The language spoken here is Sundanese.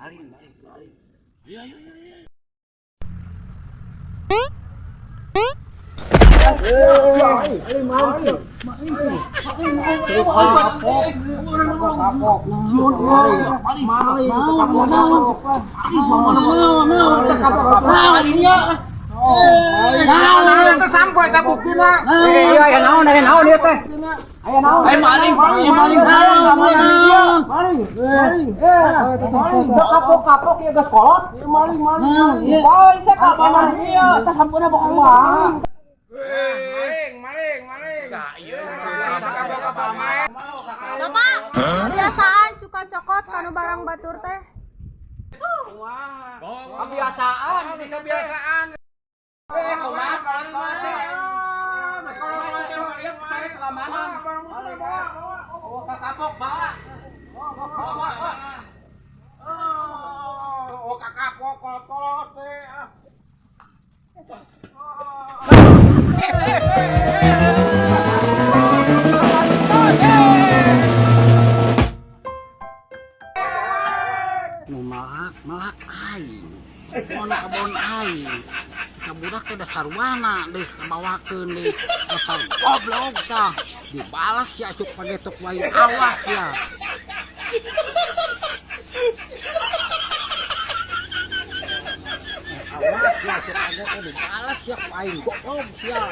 Maling, maling, maling. Ayo, ayo, ayo, ayo. Kapok-kapok ya geus kolot. Maling maling. Bae saya kapanan ieu. Teh sampuna bohong mah. Maling, maling, maling. Bapak, kebiasaan cuka cokot kanu barang batur teh. Kebiasaan, Kebiasaan. Eh, kumaha kolot teh? Kolot teh lihat saya kelamanan. Oh, kakapok bawa. Bawa, bawa. Oh, kakapok kolot-kolot teh. Nu malak, malak aing. Mun kebon aing. Ka budak teh dasar wana deh kabawakeun deh. Dasar goblok tah. Dibalas ya asup pagetok wae awas ya. Awas ya asup pagetok dibalas ya ku aing goblok sia.